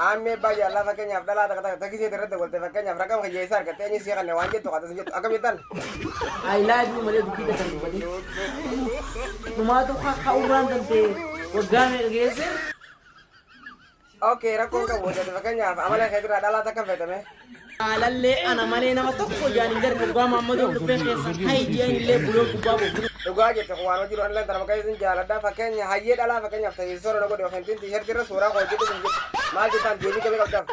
Aammee abbaa jaalalaa fakkeenyaaf dhalaa takka takka takisee irratti walte fakkeenyaaf rakam kiyya argattee eenyu sii kanne waan jettu katas jettu akkam jettan? I love you malee dubbii takka hin dubbatin. Dhumaatu ka'urraan tantee waggaa meeqa geesse? Okay, rakkoon qabu hojjete fakkeenyaaf amala keetirraa dhalaa takka feetame. Jaalallee ana malee nama tokko ijaan hin garre waggaa Maammadoon dhufee keessa hayi ji'an illee buloo gubbaa bu'u. Dhugaa jette kun waan hojii dhaan tana bakka isin jaaladha fakkeenya hayyee dhalaa fakkeenyaaf ta'e soora na godhe yookiin tiishartii irra suuraa koo hojjetu kun jettu maal jettaan deebii kamii qabdaaf?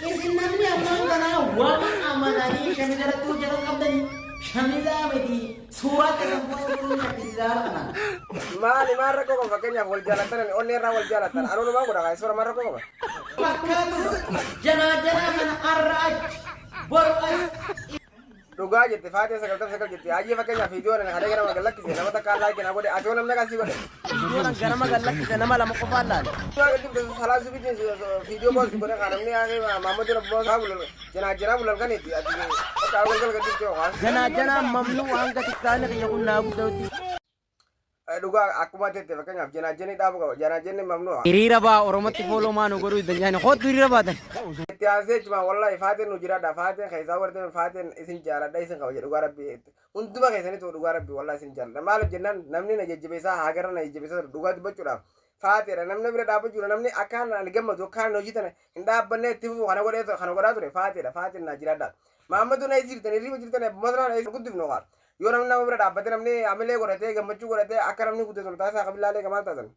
Isin namni ammaan kanaa waan amananii shamiza irratti hojjetan qabdanii shamizaa miti suuraa keessan poostii godhuun shakkisiisaa haala kanaan. Maali maal rakkoo qaba fakkeenyaaf wal jaalattan onnee irraa wal jaalattan anuu numaan godha kaayee soora maal rakkoo qaba? Fakkaatu janaa janaa kana har'a achi boru as. Dhugaa jette faateen 99 jette hayyee fakkeenyaaf viidiyoo ana kalee gara gad lakkise nama takka like na godhe ati hoo namni akkasii godhe. Viidiyoon ganama gad lakkise nama lama qofaan laale. Salaa subitiin viidiyoo post godhe kaa namni haaqee Maammaduu Rabboo isaa bulal janaa janaa bulal kaniiti ati bakka galgal gad dhiftee hokaa. Janaa janaa mamnuu hanga tiktaanni kiyya kun naa guddatutti. Dhugaa akkuma jette fakkeenyaaf janaajjanni dhaabu qaba janaajjanni mamnu'a. Hiriira baa Oromootti follow maa nu godhuu danda'ani kootu hiriira baatan. Itti aansee jechuudha wallahi faateen nu jiraadha faateen keessaa wartee faateen isin jaaladha isin qaba jedhu dhugaa rabbi hunduma keessanitu dhugaa rabbi wallahi isin jaaladha maaliif jennaan namni na jajjabeessaa haagarra na jajjabeessaa ture dhugaa dubbachuudhaaf faateedha namni bira dhaabbachuu namni akkaan ani gammadu akkaan hojii tana hin dhaabbanne itti fufu kana godhee kana godhaa ture faateedha faateen na jiraadha. Maammadu na jirtan hirriba jirtan masraan na guddifnu kaa yoo namni nama bira dhaabbate namni hamilee godhatee gammachuu godhatee akka namni guddatu taasisaa qabilaalee qamaan taasisan.